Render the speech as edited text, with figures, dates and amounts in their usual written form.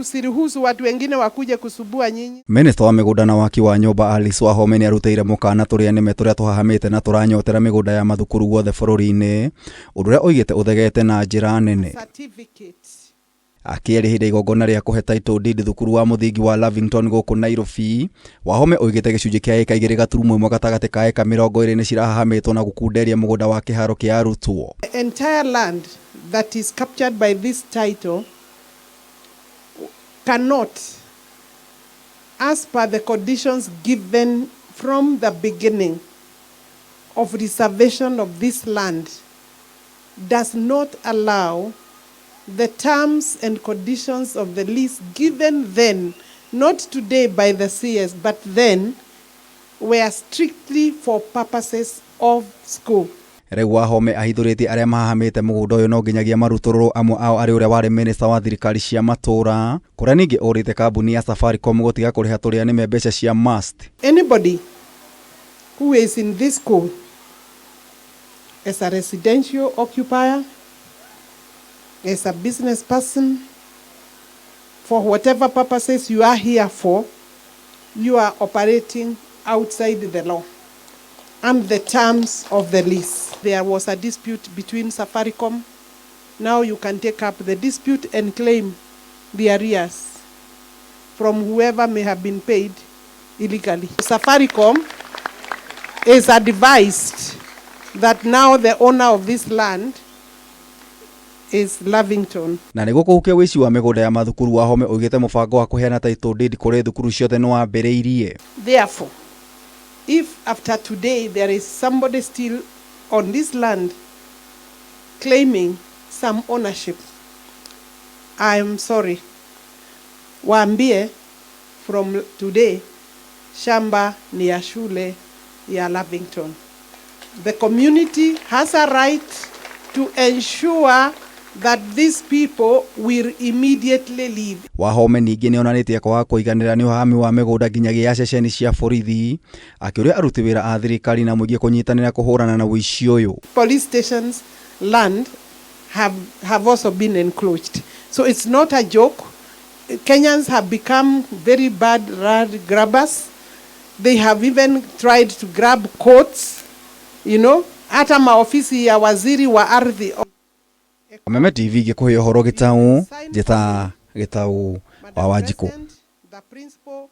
Usiruhusu watu wengine wakuje kusumbua nyinyi. Minista wa mĩgũnda na waki wa nyũmba Alice Wahome nĩ arutĩire mũkana tũrĩa nĩme tũrĩa tũhahamĩte na tũranyotera mĩgũnda ya mathukuru guothe bũrũri-inĩ, ũndũ ũrĩa oigĩte ũthegete na njĩra nene. Certificate. Akĩaria hĩndĩ ya igongona rĩa kũhe title deed thukuru wa mũthingi wa Lavington gũkũ Nairobi, Wahome oigĩte gĩcunjĩ kĩa ĩka 2.1 gatagatĩ ka ĩka 20 nĩ cirahahamĩtwo na gũkunderia mũgũnda wa kĩharo kĩa arutwo. The entire land that is captured by this title cannot, as per the conditions given from the beginning of reservation of this land, does not allow the terms and conditions of the lease given then, not today by the CS, but then, were strictly for purposes of school. Rĩu Wahome ahithũrĩtie arĩa mahahamĩte mũgũnda ũyũ no nginyagia marutũrũrwo, amwe ao arĩ ũrĩa warĩ minista wa thirikari cia matũũra, kũrĩa ningĩ ũrĩte kambuni ya Safaricom gũtiga kũrĩha tũrĩa nĩme mbeca cia mast. Anybody who is in this school as a residential occupier, as a business person, for whatever purposes you are here for, you are operating outside the law and the terms of the lease. There was a dispute between Safaricom. Now you can take up the dispute and claim the arrears from whoever may have been paid illegally. Safaricom is advised that now the owner of this land is Lavington. Na nĩguo kũhukia wĩici wa mĩgũnda ya mathukuru, Wahome oigĩte mũbango wa kũheana title deed kũrĩ thukuru ciothe nĩ wambĩrĩirie. Therefore, if after today there is somebody still on this land claiming some ownership, I am sorry. Waambie from today shamba ni ya shule ya Lavington. The community has a right to ensure that these people will immediately leave. Wahome ningĩ nĩonanĩtie kwaga kũiganĩra nĩ ũhahami wa mĩgũnda nginyagia ya ceceni cia borithi, akĩũria aruti wĩra a thirikari na mũingĩ kũnyitanĩra kũhũrana na ũici ũyũ. Police stations land have also been encroached. So it's not a joke. Kenyans have become very bad land grabbers. They have even tried to grab courts, hata maofisi ya waziri wa ardhi. Kameme TV gĩkũhe ũhoro gĩtaũ, njĩta Gĩtaũ wa Wanjikũ. The principal